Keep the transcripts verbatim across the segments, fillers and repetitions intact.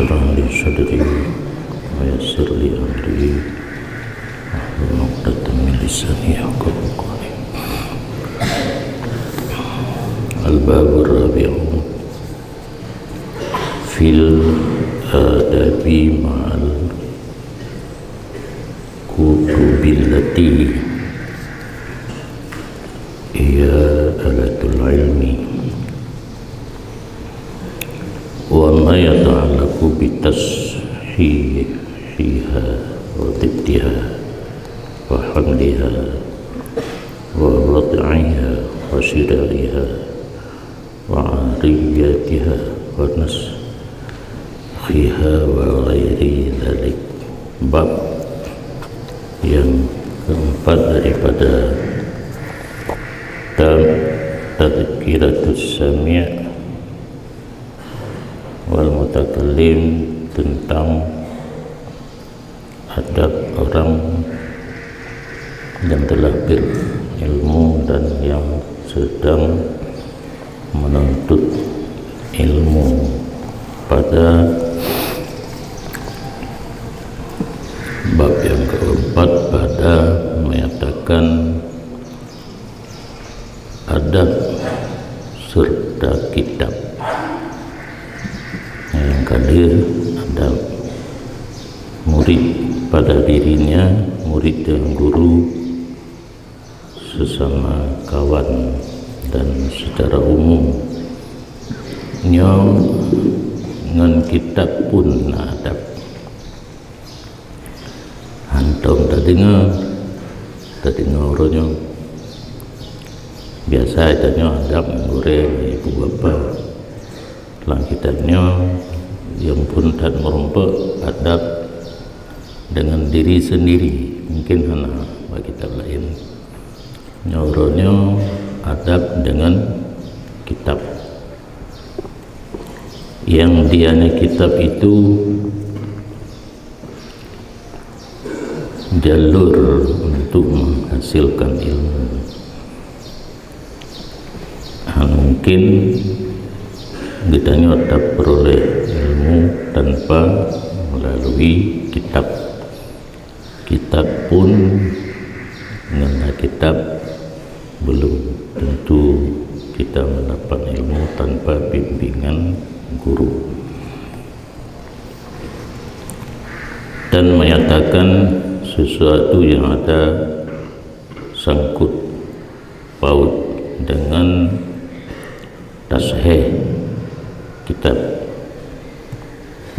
اشرح لي صدري ويسر لي أمري واحلل عقدة من لساني يفقهوا قولي. الباب الرابع في الآداب مع الكتب التي هي آلة العلم، وما يتعلق بتصحيحها وضبطها وحملها ووضعها وشرائها وعاريتها ونسخها وغير ذلك. Bab yang keempat daripada ta-, tazkiratus sami' wal mutakallim, tentang adab orang yang telah berilmu dan yang sedang menuntut ilmu. Pada bab yang keempat, pada menyatakan adab serta kitab. Yang kedua, adab murid pada dirinya, murid dengan guru, sesama kawan, dan secara umum. Nyoe ngon kitab pun na adab. Hantom tadeungoe, tadeungoe uroe nyoe. Biasa tanyoe adab ngon gurèe, ngon ibu bapa. Lam kitab nyoe, nyang phôn that meurumpok adab dengan diri sendiri. Mungkin hana bak kitab laén. Nyoe uroe nyoe adab dengan kitab. Yang dianya kitab itu jalur untuk menghasilkan ilmu. Hana mungkin geutanyoe tapeuroleh ilmu tanpa melalui kitab. Kitab pun, ngon kitab belum tentu kita mendapat ilmu tanpa bimbingan guru. Dan menyatakan sesuatu yang ada sangkut paut dengan tashih kitab.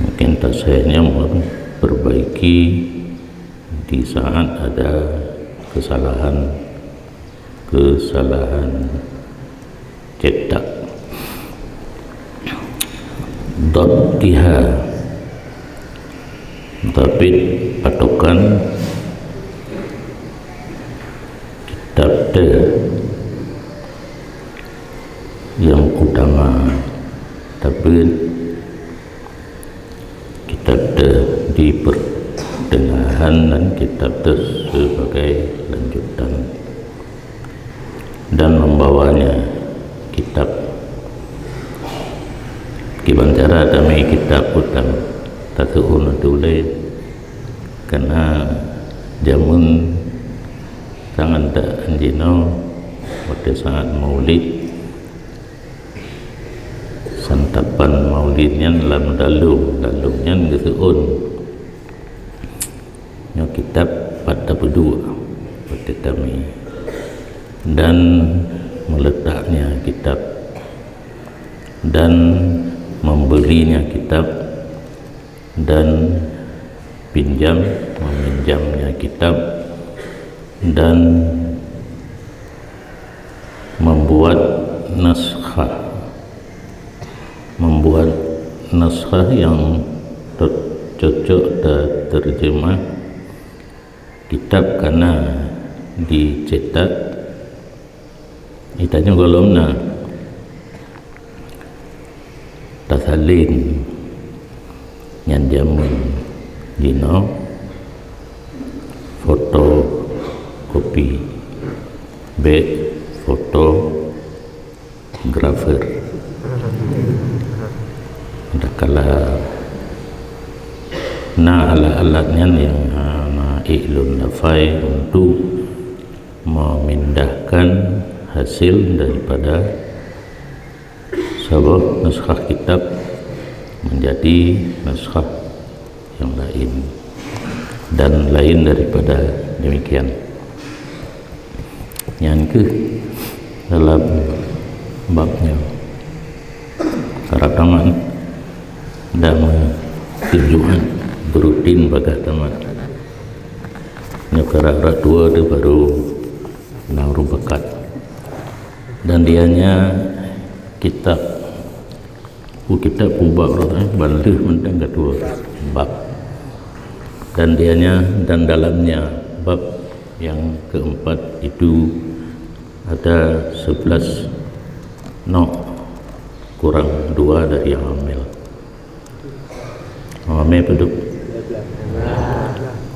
Mungkin tashihnya memperbaiki di saat ada kesalahan, kesalahan cetak. Dhabtiha, dhabit, patokan kitab teuh yang utama, dhabit kitab teuh di pertengahan dan kitab teuh sebagai lanjutan, dan membawanya kitab. Kiban cara tamé kitab pun tam-, taseuôn tuléh, karena jameun sangat dak jinoe, watèe saat maulid, santapan maulid nyan lam dalôm, dalôm nyan geuseuôn. Nyoe kitab pat tapeuduek, pat tamé. Dan meletaknya kitab, dan membelinya kitab, dan pinjam, meminjamnya kitab, dan membuat naskah. Membuat naskah yang ter-, cocok dan terjemah kitab kana dicetak. Itanyoe gohlom na tasalin nyan jameun jinoe, fotokopi, bèk fotografer. Dah kala Na alat-alat nyan nyang hana ék lôn lafai untuk memindahkan hasil daripada saboh naskah kitab menjadi naskah yang lain dan lain daripada demikian. Nyan keuh dalam bab nyoe. Karab tamat dan meutujuan berutin bagah tamat. Nyoe karab rot dua tu baru na ureuëng pakat. Dan dianya kitab, oh, kitab pubab rot, eh, ban lheueh mantong ka dua bab. Dan dianya dan dalamnya bab yang keempat itu ada sebelas nok kurang dua dari yang amil. Amil betul?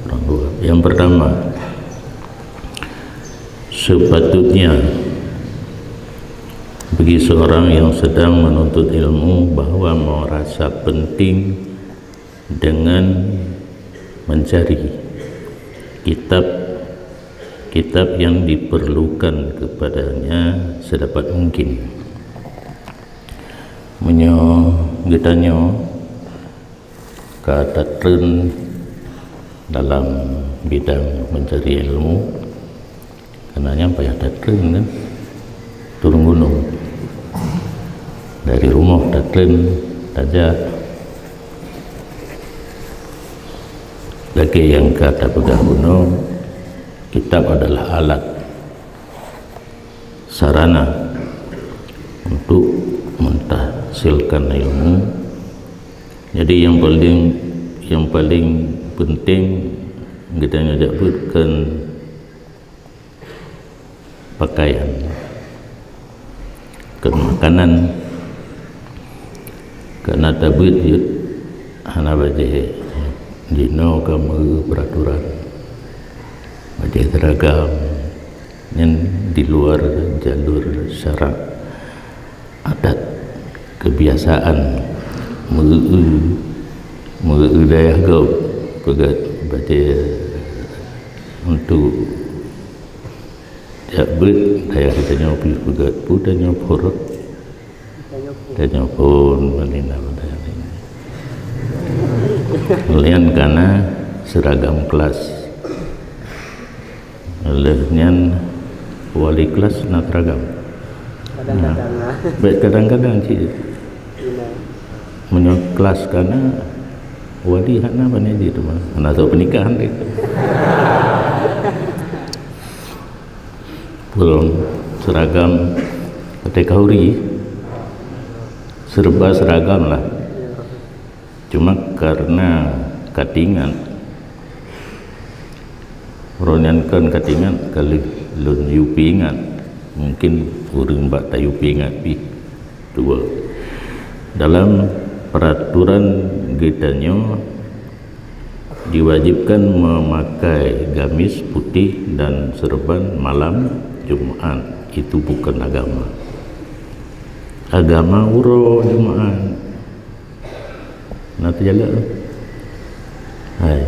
Kurang dua. Yang pertama, sepatutnya bagi seorang yang sedang menuntut ilmu bahwa merasa penting dengan mencari kitab kitab yang diperlukan kepadanya sedapat mungkin. Meunyoe geutanyoe ka tatreun dalam bidang mencari ilmu, karena nyan payah tatreun kan, turun gunong. Dari rumoh tatreun, tajak. Lagée nyang ka tapeugah bunoe, kitab adalah alat, sarana untuk mentahsilkan ilmu. Jadi yang paling, yang paling penting geutanyoe jak beuet kon pakaian, kon makanan. Karena tabeuet jeuet hana bajée, jinoe ka meu peraturan bajée seragam, nyan di luar jalur syarak, adat, kebiasaan, meu-eu, meu-eu dayah gob peugét bajée untuk jak beuet dayah geutanyoe pih peugét, peue tanyoe phon rot. Tanyoe phon, Malina, Malina. Lian kana seragam kelas. Lheueh nyan wali kelas na seragam. Kadang-kadang lah. Baik, kadang-kadang cit. Meunyoe kelas kana, wali hana bani jih teuma. Hana tahu pernikahan deh. Belum seragam kategori, serba seragam lah. Cuma karena katingat, uroe nyan kon katingat, ka lheueh lôn yue peuingat, mungkin ureuëng bak tayue peuingat pih. Dua, dalam peraturan geutanyoe diwajibkan memakai gamis putih dan serban malam Jumat. Itu bukan agama. Agama uroe Jumat. Na teujalak tu. Hai.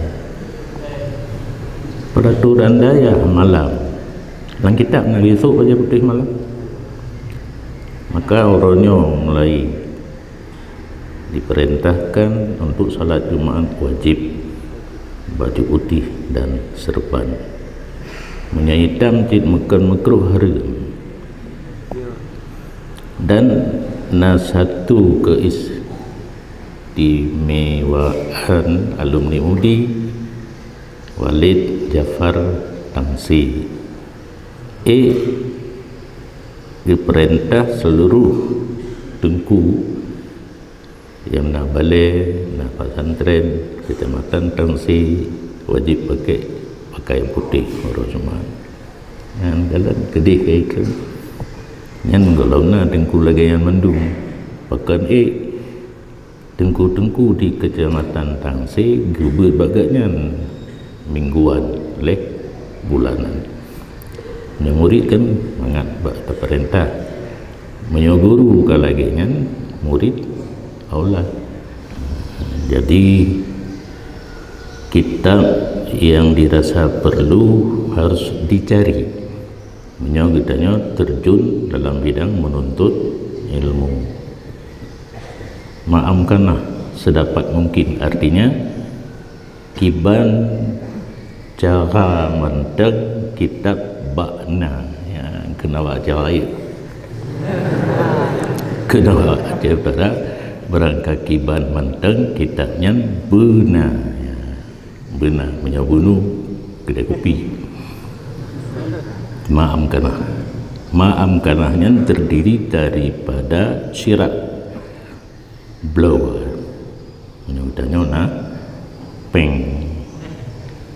Peraturan dayah malam. Lam kitab na geusok baju putih malam. Maka uroe nyoe mulai diperintahkan untuk salat Jumat wajib baju putih dan serban. Meunyoe itam cit meukon meukruh hareuem. Dan na satu keistimewaan alumni U D I, Walid Jafar Tangsi. E, diperintah seluruh teungku nyang na balé, na pesantren, kecamatan Tangsi, wajib pakai pakaian putih uroe Jumat. Nyan galak keudeh keu ikeu. Nyan gohlom na teungku lagée nyan mandum. Pakon ék teungku-teungku di kecamatan Tangsi geubeuet bak gobnyan mingguan leh bulanan. Meunyoe murit kan mangat bak teupeurintah. Meunyoe guru ka lagée nyan, murit aula. Jadi, Kitab yang dirasa perlu harus dicari. Meunyoe geutanyoe terjun dalam bidang menuntut ilmu. Ma'amkanah sedapat mungkin, artinya kiban cara mantong kitab bak na, ya, keunawa ajaib. Keunawa ajaib pada barangkakiban mantong kitab nyan beuna, ya. Beuna, meunyoe beunu, keudai kupi. Ma'amkanah. Ma'amkanah nyan terdiri daripada syirak bloe. Meunyoe geutanyoe na péng.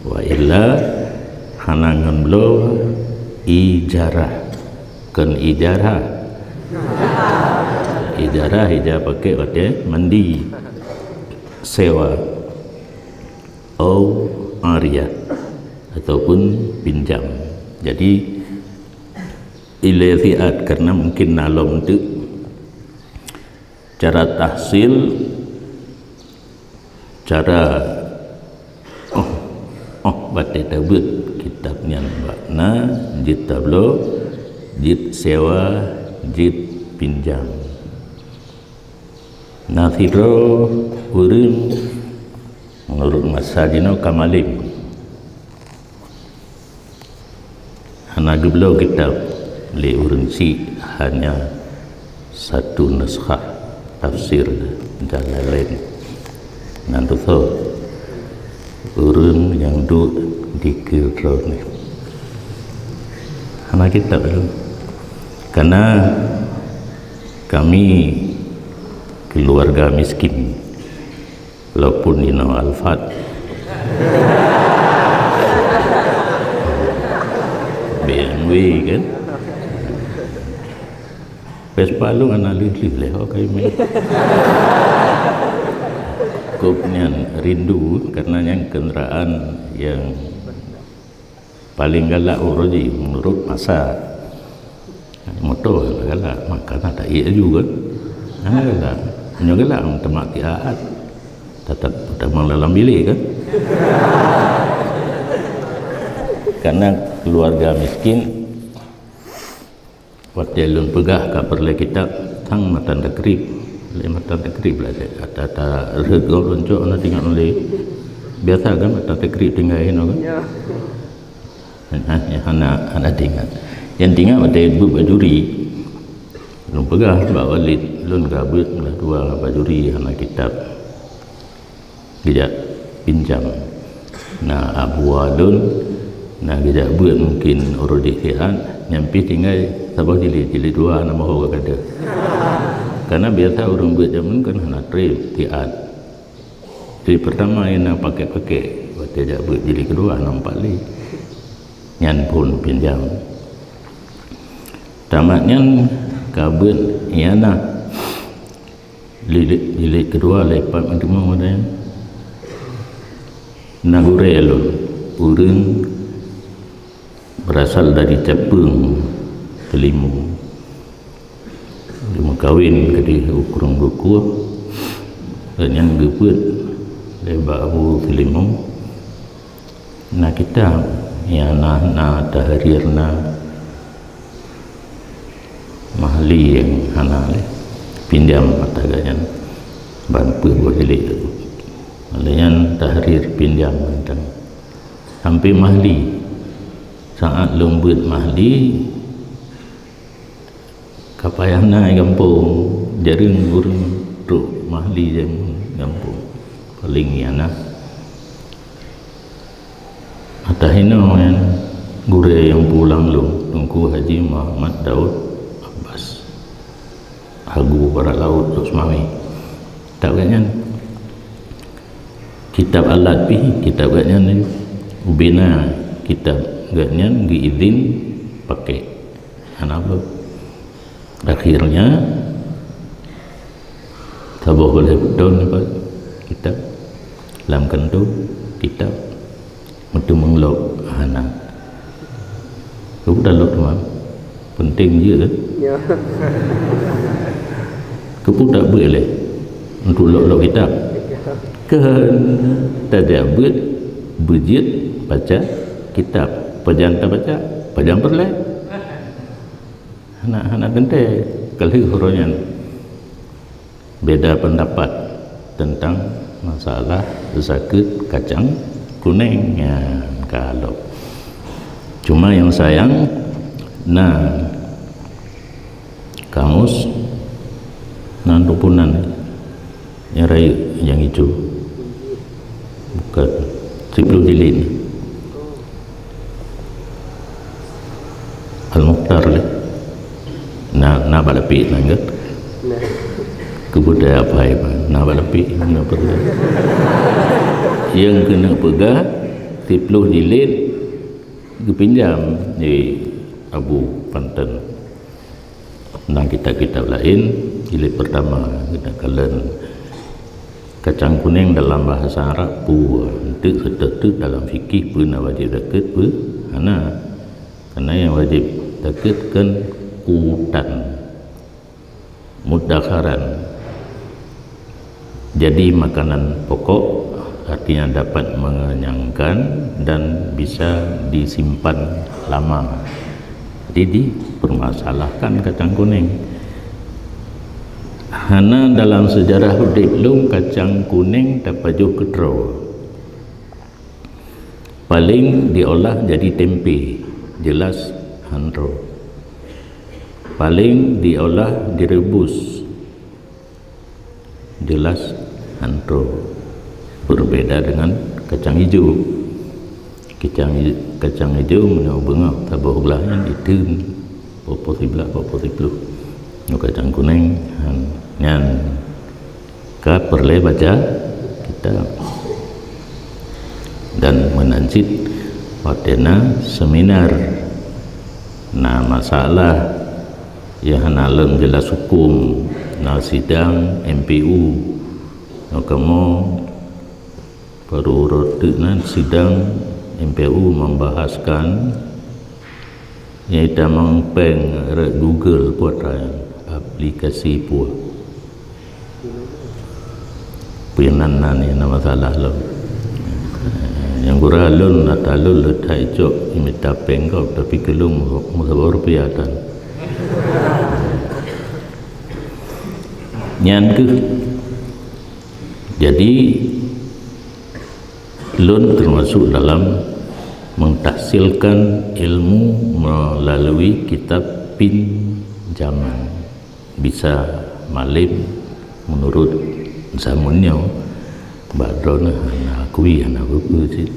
Wa illa hana ngon bloe, ijarah. Kon ijarah. Ijarah, ija pakai watée mandi. Sewa. Au ariyah, ataupun pinjam. Jadi, ilée thiat karena mungkin na lom teuk. Cara tahsil, cara, oh, oh, batée tabeuet kitab nyan bak na, jeuet tabloe, jeuet sewa, jeuet pinjam. Na sidroe ureuëng, meunurot masa jinoe, ka malém. Hana geubloe kitab lé ureuëng syiek, hanya satu nuskhah tafsir Jalalain. Nan tutoe ureuëng nyang duek di keudroe nyoe hana kitab lom. Karena kami keluarga miskin. Walaupun inoe Alphard, B M W kan. Vespa lôn hana lheueh-lheueh lé ho kayém. Kok nyan rindu karena nyan kenderaan yang paling galak uroe jih meunurot masa. Moto galak, maka na taék laju kan. Hana galak. Meunyoe galak, teuma tiaat. Tatap utamong dalam bilik kan. Karena keluarga miskin, watée lôn peugah ka peureulée kitab, tang matan takrib. Lé matan takrib lah, ata-ata rhot gob lôn cok na tinggai lé. Biasa kan matan takrib tinggai hinoe kan? Ya. Hana, hana, hana teuingat. Nyang teuingat watée beuet bajuri. Lôn peugah bak Walid, lôn ka beuet meulah dua bajuri hana kitab. Geujak pinjam. Na abua lôn, na geujak beuet mungkin uroe jih siat, nyan pih tinggai saboh jilid, jilid dua na moho ka deuh. Karena biasa ureuëng beuet jameun kan hana treb siat. Jilid pertama nyang na pakék-pakék, watée jak beuet jilid keudua na empat lé. Nyan phon pinjam. Tamat nyan ka beuet ianah. Jilid, jilid keudua lé pat meuteumé watée nyan. Na gurée lôn, ureuëng berasal dari Capeueng, Teulimu. Geumeukawen keudeh u Krueng Geukueh, gobnyan geubeuet lé bak Abu Teulimu. Na kitab, ianah na, tahrir na, mahli nyang hana lé, pinjam ata gobnyan ban peuet boh jilid. Lé nyan tahrir pinjam mantong. Sampoe mahli. Saat lôn beuet mahli, ka payah na i gampông, jareueng ureuëng trok mahli i gampông. Paleng ianah. Ata hinoe nyan gurée nyang pulang lôn, Teungku Haji Muhammad Daud Abbas. Hagu Barat Laôt, Lhokseumawe. Kitab gobnyan, kitab alat pih, kitab gobnyan ubena kitab gobnyan geuizin pakék. Hana beuet. Akhirnya, saboh boh lhée beutôi nibak kitab, lam kantô kitab. Meuteumé lok hana. Keupeue talok teuma? Penting jeuet kan? Ya. Keupeue tabeuet lé untuk lok-lok kitab? Ya. Keu tajak beuet Beujeuet baca kitab. Pajan tabaca, pajan peureulée. Hana, hana teuntée ka lheueh uroe nyan. Beda pendapat tentang masalah zakeuet kacang kunéng nyan ka lom. Cuma nyang sayang, na kamus, na dupunan nyang rayeuk, nyang ijo. Bukan, siploh jilid. Al-Mukhtar lé. Na, na bak lapiek nyan kan? Keu budaya apa ya, Bang? Na bak lapiek, na peureulée. Nyang keuneuk peugah, siploh jilid geupinjam di Abu Panten. Dan kitab-kitab laén, jilid pertama, kita kalon kacang kunéng dalam bahasa Arab, peue, enteuk seutôt-tôt dalam fikih, peue na wajéb zakeuet, peue hana. Karena nyang wajéb zakeuet kan qutan, mudakharan. Jadi makanan pokok, artinya dapat mengenyangkan dan bisa disimpan lama. Jadi dipermasalahkan kacang kunéng. Hana dalam sejarah udeb lôn kacang kunéng tapajoh keudroe. Paléng diolah jadi tempe, jelas han troh. Paléng diolah direbus, jelas han troh. Berbeda dengan kacang ijo. Kacang i-, kacang ijo meunyoe beungoh saboh glah nyan iteun, poh-poh siblah, poh-poh siploh. Nyoe kacang kunéng, han, nyan ka peureulée baca kitab. Dan meunan cit watée na seminar, na masalah nyang hana lom jelas huköm, na sidang M P U, na kamoe baru rot teuk nan sidang M P U membahaskan nyang tamong péng rot Google buat aplikasi peue. Peue nan, nan nyang na masalah lom. Nyang gura lôn, ata lôn leutai cok imita péng gob, tapi keu lôn meusaboh rupiah tan. Nyan keuh. Jadi, lôn termasuk dalam mentahsilkan ilmu melalui kitab pinjaman. Bisa malém menurut zaman nyoe, bak droeneuh hana akui, hana peue-peue cit.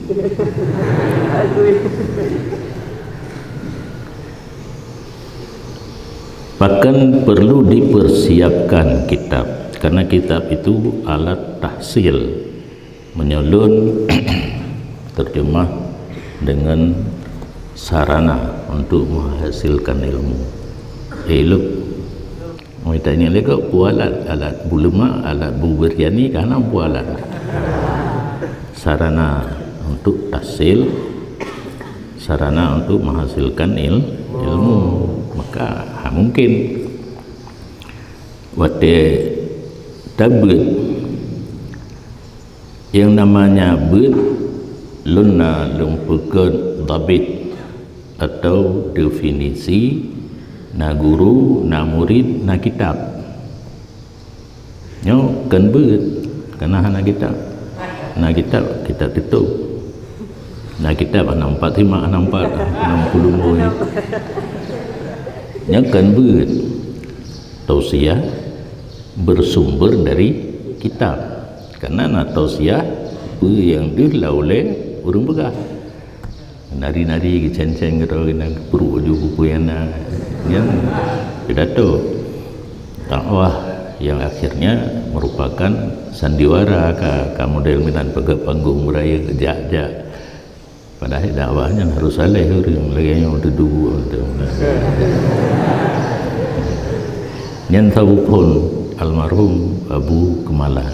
Bahkan perlu dipersiapkan kitab, karena kitab itu alat tahsil. Meunyoe lôn terjemah dengan sarana untuk menghasilkan ilmu. Eh, lôn. Mita nyan lé kok peue alat, alat bu lemak, alat bu biryani, ka hana peue alat. Sarana untuk tahsil, sarana untuk menghasilkan il-, ilmu. Maka, ha, mungkin watée tabeuet, nyang namanya beuet, lôn na lôn peugét dhabit atau definisi, na guru, na murit, na kitab. Nyoe kon beuet, karena hana kitab. Na kitab, kitab teutôb. Na kitab hana empat simak, hana empat, hana puluh murit. Nyoe kon beuet. Tausiah bersumber dari kitab. Karena na tausiah peue nyang deuh lam ulée ureuëng peugah. Nari-nari geucen-cen keudroe keunan, pruet ju peue-peue nyang na, nyan pidato. Dakwah yang akhirnya merupakan sandiwara ka, ka model meunan peugét panggong beuraya jak-jak. Padahai dakwah nyan harus saleh ureuëng lagée nyoe teuduek. Nyan saboh phon almarhum Abu Kemala.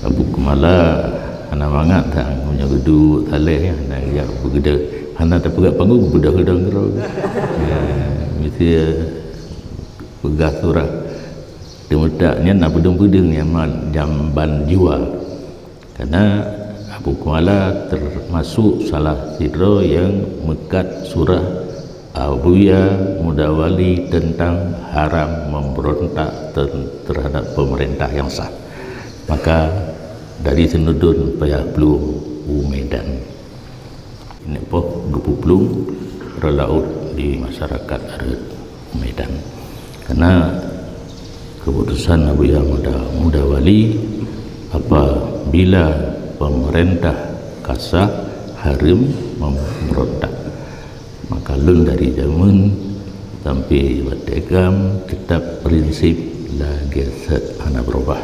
Abu Kemala hana mangat sang, meunyoe geuduek saleh, hana jak beugeudoh, hana tapeugah panggong, geubeudôh-geudoh keudroe. Ya, miseue peugah surah teumeutak nyan na peudeueng-peudeueng nyan mat jamban jua. Karena Abu Kuala termasuk salah sidroe nyang meukat surah Abuya Mudawali teuntang haram memberontak ter-, terhadap pemerintah yang sah. Maka dari Senudon payah plueng u Medan. Ineuk poh geupeuplong rot laôt di masyarakat rot Medan. Karena keputusan Abuya Muda, Mudawali, apabila pemerintah ka sah, hareuem memberontak. Maka lôn dari jameun sampai watée gam tetap prinsip lagée set hana berubah.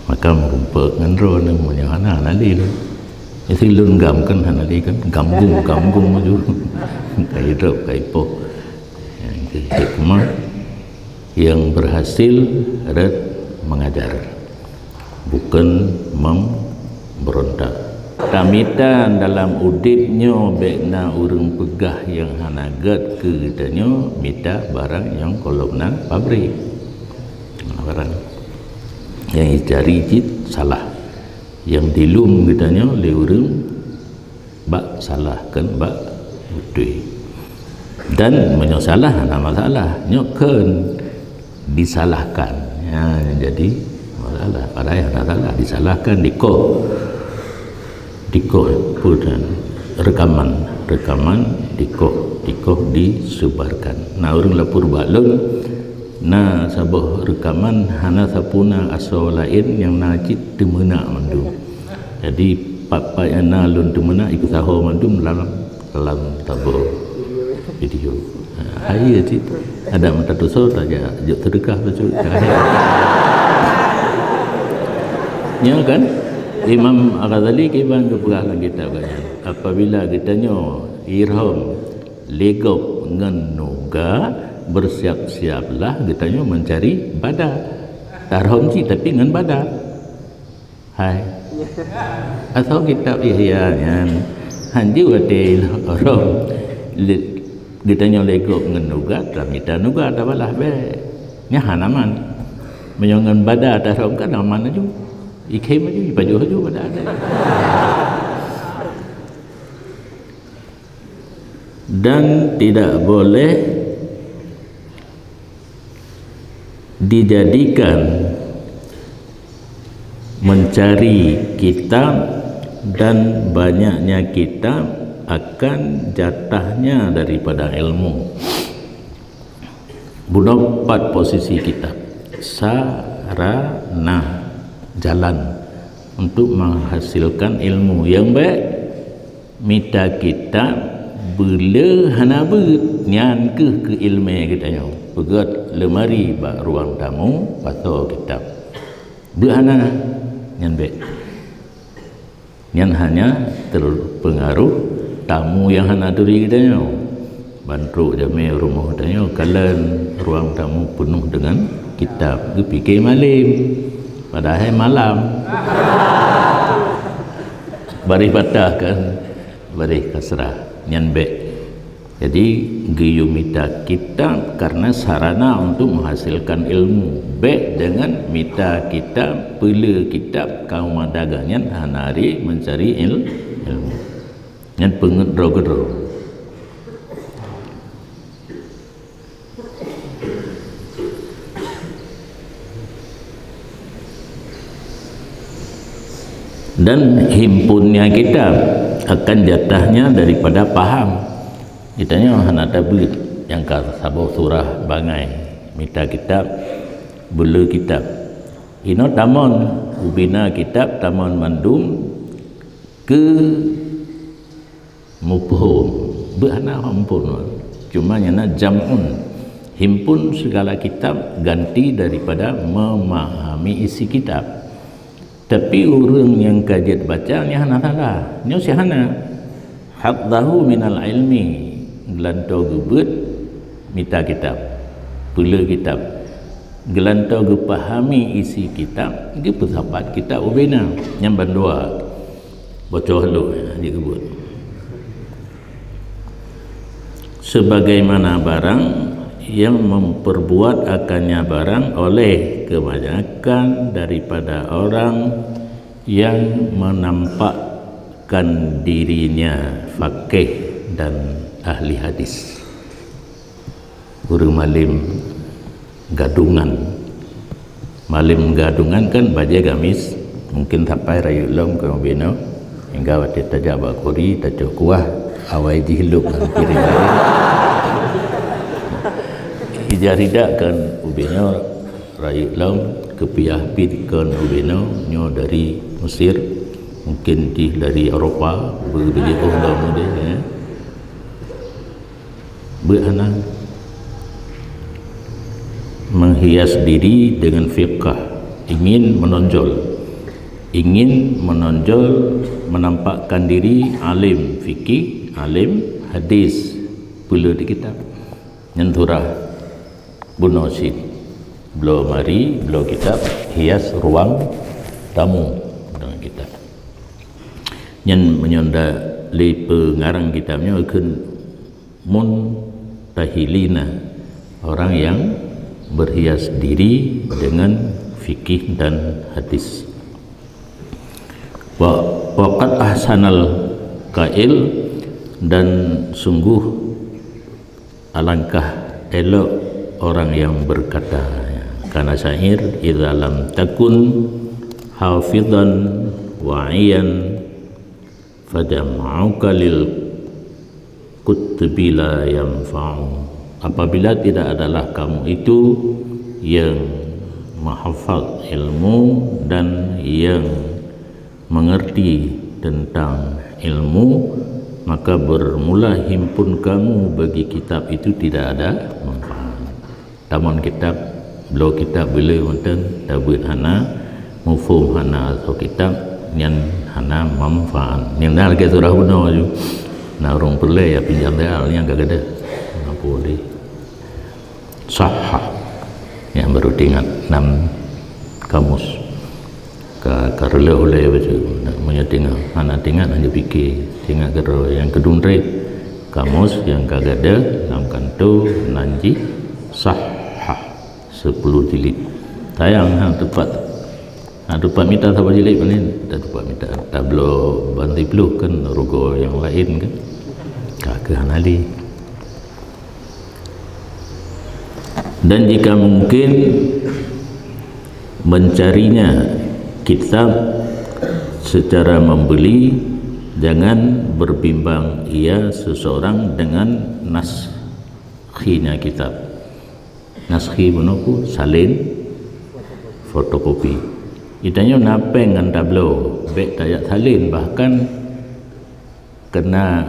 Maka meurumpok ngon droeneuh meunyoe hana, hana lé lôn. Isi lôn gam kan hana lé kan, gamgung, gamgung maju. Kai drop, kai poh. Yang hikmah yang berhasil rot mengajar, bukan memberontak. Tamita dalam udeb nyoe bék na ureuëng peugah nyang hana gét keu geutanyoe mita barang nyang gohlom na pabrik. Barang nyang jicari cit salah. Nyang dilom geutanyoe lé ureuëng bak salah kon bak beutôi. Dan meunyoe salah hana masalah, nyoe kon disalahkan. Ya, jadi masalah. Padahai hana salah, disalahkan, dikoh. Dikoh peue dan rekaman, rekaman dikoh, dikoh disebarkan. Na ureuëng lapor bak lôn, na saboh rekaman hana sapeue na asoe laén nyang na cit teumeunak mandum. Jadi pat-pat nyang na lôn teumeunak ipeusaho mandum dalam, dalam saboh video. Ha, hai cit. Ada mata dosa tajak jok sedekah bacut. Nyoe kan Imam Al-Ghazali kiban geupeugah lam kitab geuhnyan, apabila geutanyoe irhom lé gob ngon nuga, bersiap-siaplah geutanyoe mencari bada. Tarhom cit tapi ngon bada. Hai. Asoe kitab Ihya nyan hanjeuet watée irhom lé, geutanyoe lé gob ngon nuga, tamita nuga tabalah bék. Nyan hana aman. Meunyoe ngon bada tarhom kan aman laju. Ikhém laju, ipajoh laju bada. Dan tidak boleh dijadikan mencari kitab dan banyaknya kitab akan jatahnya daripada ilmu. Bunoe pat posisi kitab, sarana, jalan untuk menghasilkan ilmu nyang bék. Mita kitab beuleu hana beuet, nyan kheueh keu iéleumé geutanyoe. Peugét leumari bak ruang tamu, pasoe kitab. Beuet hana, nyan bék. Nyan hanya terpengaruh tamu nyang hana turi geutanyoe. Ban trok jamé rumoh tanyoe kalon ruang tamu peunoh deungon kitab, geupike malem, padahai malam. Baréh patah kan, baréh kasrah, nyan bék. Jadi geuyue mita kitab karena sarana untuk menghasilkan ilmu. Bék deungon mita kitab, peuleu kitab, kaum dagang nyan hana ré mencari il-, ilmu. Nyan peungét droe keudroe. Dan himpunnya kitab akan jatahnya daripada paham. Geutanyoe hana tabeuet nyang ka saboh surah bangai mita kitab, beuleu kitab. Inoe tamon ubena kitab tamon mandum keu muphom. Beuet hana muphom. Cuma nyang na jam'un. Himpun segala kitab ganti daripada memahami isi kitab. Tapi ureuëng nyang ka jeuet baca nyan hana salah. Nyoe si hana. Hadzahu minal ilmi, geulantoe geubeuet mita kitab, peuleu kitab. Geulantoe geupahami isi kitab, geupeusapat kitab ubena. Nyang bandua. Bocoh lôn, ya, jeuet geubeuet. Sebagaimana barang yang memperbuat akannya barang oleh kebanyakan daripada orang Yang menampakkan dirinya faqih dan ahli hadis. Ureuëng malem gadungan. Malem gadungan kan bajée gamis, mungkin sapai rayeuk lom keu ubé nyoe, hingga watée tajak bak kuri, tacok kuah, awai jih lhok lam piréng. Ija ridak kan ubé nyoe rayeuk lom, keupiah pit kon ubé nyoe, nyoe dari Mesir, mungkin jih dari Eropa, beu-, beujiôh lom udeh, ya. Beuhana menghias diri dengan fiqah, ingin menonjol, ingin menonjol, menampakkan diri alim fikih, alim hadis, peuleueh di kitab. Nyan surah bunoe cit. Bloe mari, bloe kitab, hias ruang tamu dengan kitab. Nyan meunyoe nda lé peungarang kitab nyoe kheun muntahilina, orang yang berhias diri dengan fikih dan hadis. Wa, wa qad ahsanal qail, dan sungguh alangkah elok orang yang berkata, kana syair, "Idza lam takun hafizan wa'iyan, fajam'uka lil kutubi la yanfa'u." Apabila tidak adalah kamu itu yang menghafal ilmu dan yang mengerti tentang ilmu, maka bermula himpun kamu bagi kitab itu tidak ada manfaat. Tamon kitab, bloe kitab beu le mantong, tabeuet hana, muphom hana asoe kitab, nyan hana manfaat. Nyan dah lagée surah bunoe ju. Na ureuëng peureulée ya pinjam real nyang ka gadeh. Apa di? Sahha. Nyang baru tingat nam kamus. Ka, ka reuloh ulée bacut. Meunyoe tingat, hana tingat, hana pike. Tingat keudroe nyang keudum treb. Kamus nyang ka gadeh lam kantô nan jih Sahha, sepuluh jilid. Sayang, ha, tepat. Ha, tepat mita saboh jilid panen. Tak tepat mita. Tabloe ban siploh kan rugoe nyang laén kan. Ka keuh hana lé. Dan jika mungkin mencarinya kitab secara membeli, jangan berbimbang ia seseorang dengan naskhinya kitab. Naskhi bunoe ku salin fotokopi. Itanyoe na péng ngon tabloe, bék tajak salin, bahkan kena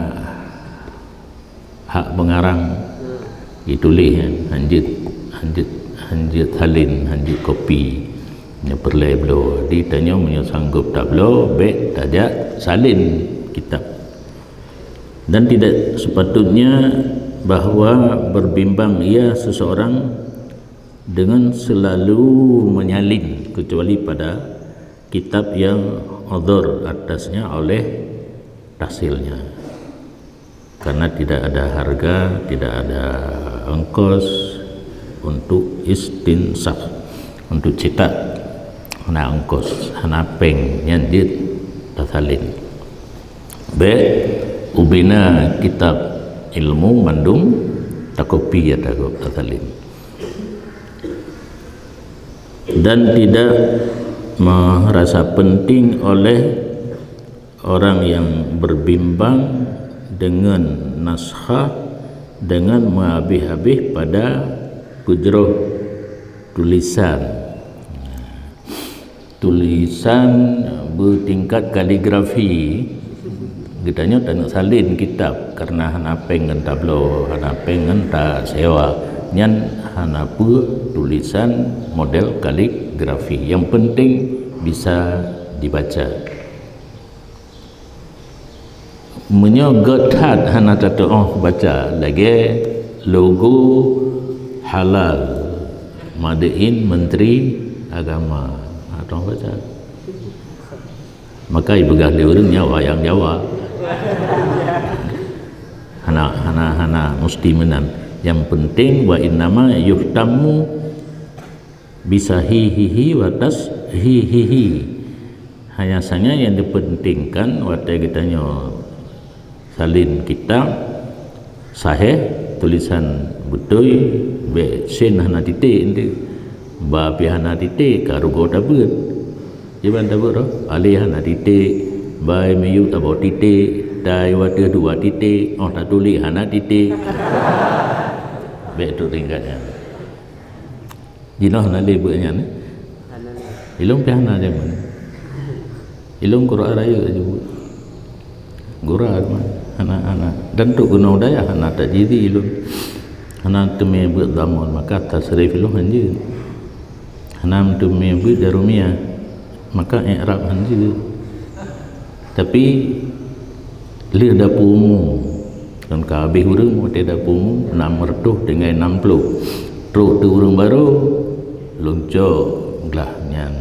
hak pengarang dituléh, kan? Hanjeuet, hanjeuet, hanjeuet salin, hanjeuet kopi. Nyoe peureulée bloe. Di tanyoe meunyoe sanggob tabloe, bék tajak salin kitab. Dan tidak sepatutnya bahwa berbimbang ia seseorang dengan selalu menyalin, kecuali pada kitab yang udhur atasnya oleh tahsilnya. Karena tidak ada harga, tidak ada ongkos untuk istinsakh, untuk cetak. Hana ongkos, hana péng, nyan jeuet tasalin. Bék ubina kitab ilmu mandum takopi ya tagob tasalin. Dan tidak merasa penting oleh orang yang berbimbang dengan naskha dengan meuhabéh-habéh pada peujroh tulisan. Tulisan beutingkat kaligrafi, geutanyoe taneuk salin kitab karena hana péng ngon tabloe, hana péng ngon tasewa. Nyan hana peue tulisan model kaligrafi. Yang penting bisa dibaca. Meunyoe gét that hana tatu'oh baca, lagée logo halal, made in Menteri Agama. Ha, tong baca. Maka ipeugah lé ureuëng nyan wayang Jawa. Hana, hana, hana musti meunan. Yang penting, wa innama yuhtammu bisahihihi wa tashihihi. Hanya saja nyang dipentingkan watée geutanyoe salin kitab sahih, tulisan beutôi, bék sien hana titék ente. Ba pih hana titék, ka rugoe tabeuet. Kiban tabeuet roh, alé hana titék, bai miyueb saboh titék, tai watée dua titék, óh tatuléh hana titék. Bék trok tingkat nyan. Jinoe hana lé beuet nyan, eh? Ilôn pih hana jameun. Ilôn Quran rayeuk aju beuet. Gura teuma hana, hana. Dan trok keunoe dayah hana tajidi ilôn. Hana teumé beuet dhammon, maka tasrif ilôn hanjeuet. Hana teumé beuet jaromiah, maka i'rab hanjeuet. Tapi lheueh dapur umum, kan ka habéh ureuëng watée dapur umum, enam ratus tinggai enam puluh. Trok teuk ureuëng barô, lôn cok glah nyan.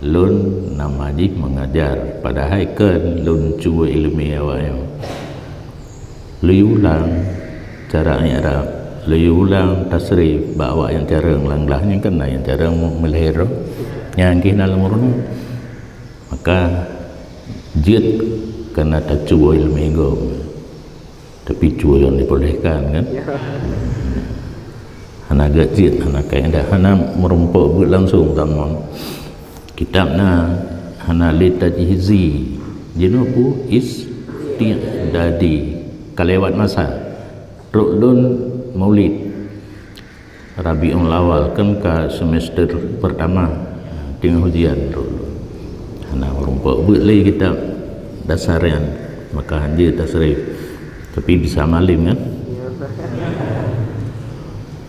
Lôn nama jih mengajar, padahai kon lôn cuba iéleumé awak nyoe. Lôn ulang cara i'rab, lôn ulang tasrif bak awak nyang carông lam glah nyan, kan na nyang carông meulhèe droe. Nyang geuh na lam runoe. Maka jeuet kana tacuba iéleumé gob. Tapi cuba nyang dibolehkan, kan? Ya. Hana gét jeuet, hana kaedah, hana meurumpok beuet langsung tamong. Kitab na hana lé tajhizi. Jinoe peue? Isti'dadi. Ka lewat masa. Trok lôn Maulid. Rabiul Awal, kan ka semester pertama, teungoh ujian trok lôn. Hana meurumpok beuet lé kitab dasar nyan, maka hanjeuet tasrif. Tapi bisa malem, kan?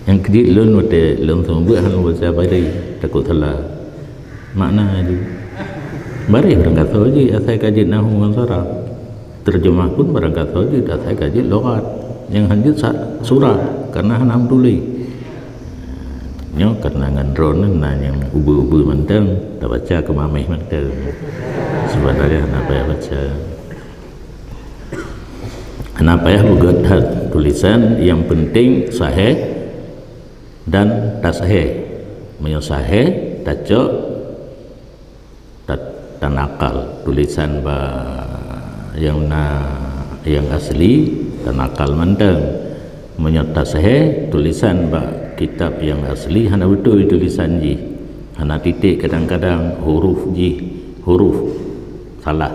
Nyang keujeuet lôn watée lôn seumeubeuet hana baca baré, takot salah makna aju. Baré barangkasoe jih asai ka jeuet nahu ngon saraf. Terjemah pun barangkasoe jih asai ka jeuet lughat. Nyang hanjeuet sa-, surat, karena hana meutuléh. Nyoe karena ngon droeneuh na nyang ubeue-ubeue mantong, tabaca keu maméh mantong. Sebenarnya hana payah baca. Hana payah beugét that tulisan, yang penting sahih dan tasahih. Meunyoe sahih, tacok, ta-, tanakal tulisan bak nyang na, nyang asli, tanakal mantong. Meunyoe tasahih, tulisan bak kitab nyang asli hana beutôi tulisan jih. Hana titék, kadang-kadang huruf jih, huruf salah.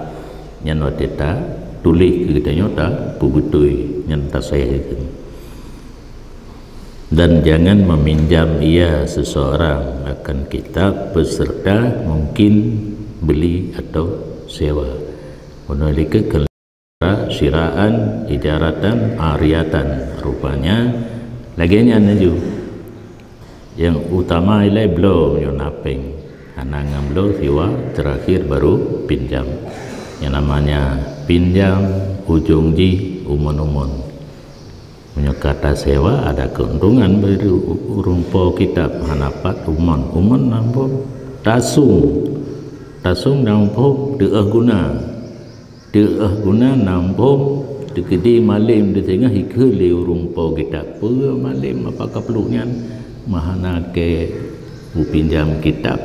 Nyan watée tatuléh keu geutanyoe tapeubeutôi, nyan tasahih itu. Dan jangan meminjam ia seseorang akan kitab beserta mungkin beli atau sewa. Meunyoe likot keu syiraan, ijaratan, ariatan. Rupanya lagée nyan aju. Yang utama ilai bloe meunyoe na péng. Hana ngon bloe, sewa, terakhir baru pinjam. Yang namanya pinjam, ujong jih umon-umon. Meunyoe ka tasewa, ada keuntungan bagi ureuëng po kitab, hana pat umon. Umon na muphom tasong. Tasong na muphom teuôh guna. Teuôh guna na muphom teukeudi malem di singoh ikheun lé ureuëng po kitab. Peue malem apa kapluk nyan? Meuhana kée meupinjam kitab.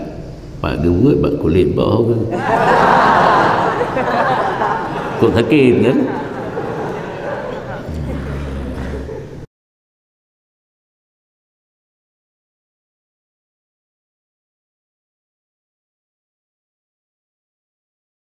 Pat geubuet bak kulét boh geuh. Kok sakét kan?